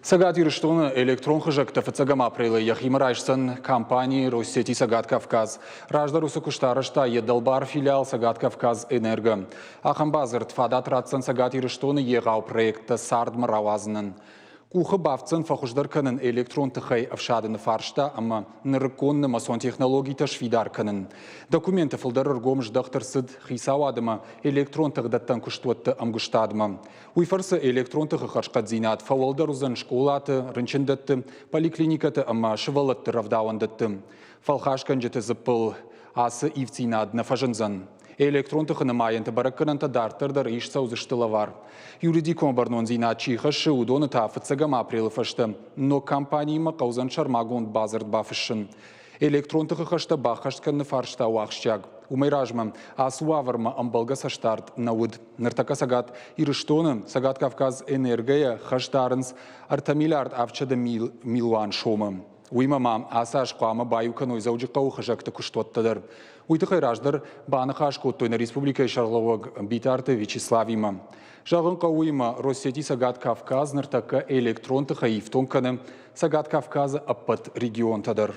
Цӕгат Ирыстоны электрон хызӕгтӕ фыццӕгӕм апрелы йӕхимӕ райсдзӕн компани «Россети Цӕгат Кавказ». Раздӕр уыцы куыст арӕзта йӕ дӕлбар филиал Цӕгат Кавказ Энерго. Ахӕм бадзырд фадат ратдзӕн Цӕгат Ирыстоны егъау проекттӕ цардмӕ рауадзынӕн. Къухы бафтдзӕн фӕхуыздӕр кӕнын электрон тыхӕй ӕфсадыны фарста ӕмӕ нырыккон нымӕцон технологитӕ сфидар кӕнын. Документы фылдӕр ӕргом здӕхт ӕрцыд хицауад ӕмӕ электрон тыхдӕттӕн куыстуӕтты ӕмгуыстадмӕ. Уый фӕрцы электрон тыхы хӕрзхъӕддзинад фӕуӕлдӕр уыдзӕн скъолаты, рынчындӕтты, поликлиникӕты ӕмӕ сывӕллӕтты рӕвдауӕндӕтты. Фӕлхасгӕнджыты дзыппыл ацы ивддзинад нӕ фӕзындзӕн. Электрон тыхы нымайӕнты бӕрӕггӕнӕнтӕ дарддӕр дӕр ист цӕудзысты лӕвар. Юридикон бӕрнондзинад чи хӕссы, уыдоны та фыццӕгӕм апрелы фӕстӕ ног компаниимӕ хъӕудзӕн сӕрмагонд бадзырд бафыссын. Электрон тыхы хӕстӕ баххӕст кӕныны фарста у ахсджиаг. Уымӕй размӕ ацы уавӕрмӕ ӕмбӕлгӕ цӕстдард нӕ уыд. Ныртӕккӕ Цӕгат Ирыстоны Цӕгат Кавказ энергойӕ хӕс дарынц 3 миллиард 700 милуан сомы. Уыимӕ ма ацы аз хъуамӕ баиу кӕной Дзӕуджыхъӕуы хызӕгты куыстуӕттӕ дӕр. Уый тыххӕй раздӕр баныхас кодтой нӕ республикӕйы сӕргълӕууӕг Битарты Вячеславимӕ. Зӕгъын хъӕуы уыимӕ, Россети Цӕгат Кавказ ныртӕккӕ электрон тыхӕй ифтонг кӕны Цӕгат Кавказы ӕппӕт регионтӕ дӕр.